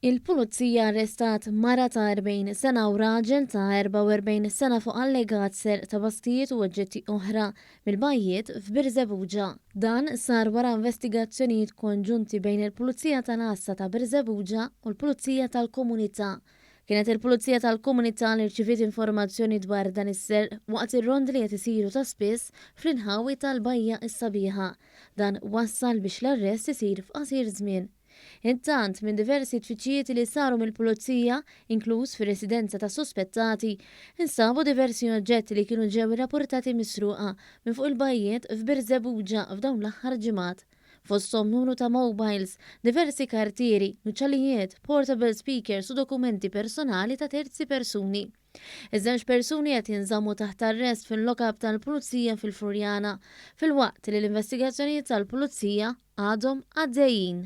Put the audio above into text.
Il-Pulizija arrestat mara ta' 40 sena u raġel ta' 44 sena fuq allegat serq ta' basktijiet u oġġetti oħra mill-bajjiet f'Birżebbuġa. Dan sar wara investigazzjonijiet konġunti bejn il-Pulizija tal-Għassa ta' Birżebbuġa u l-Pulizija tal-Komunità. Kienet il-Pulizija tal-Komunità li rċiviet informazzjoni dwar dan is-serq waqt ir-rondi li qed isiru ta' spiss fl-inħawi tal-Bajja s-Sabiħa. Dan wassal biex l-arrest isir f'qasir żmien. Intant, minn diversi tfittxijiet li saru mill-Pulizija, inkluż fir-residenza tas-suspettati, instabu diversi oġġetti li kienu ġew irrapurtati misruqa minn fuq il-bajjiet f'Birżebbuġa f'dawn l-aħħar ġimgħat. Fosthom numru ta' mobiles, diversi kartieri, nuċċalijiet, portable speakers u dokumenti personali ta' terzi persuni. Iż-żewġ persuni qed jinżammu taħt arrest fil-lockup tal-Pulizija fil-Furjana, filwaqt li l-investigazzjonijiet tal-Pulizija għadhom għaddejjin.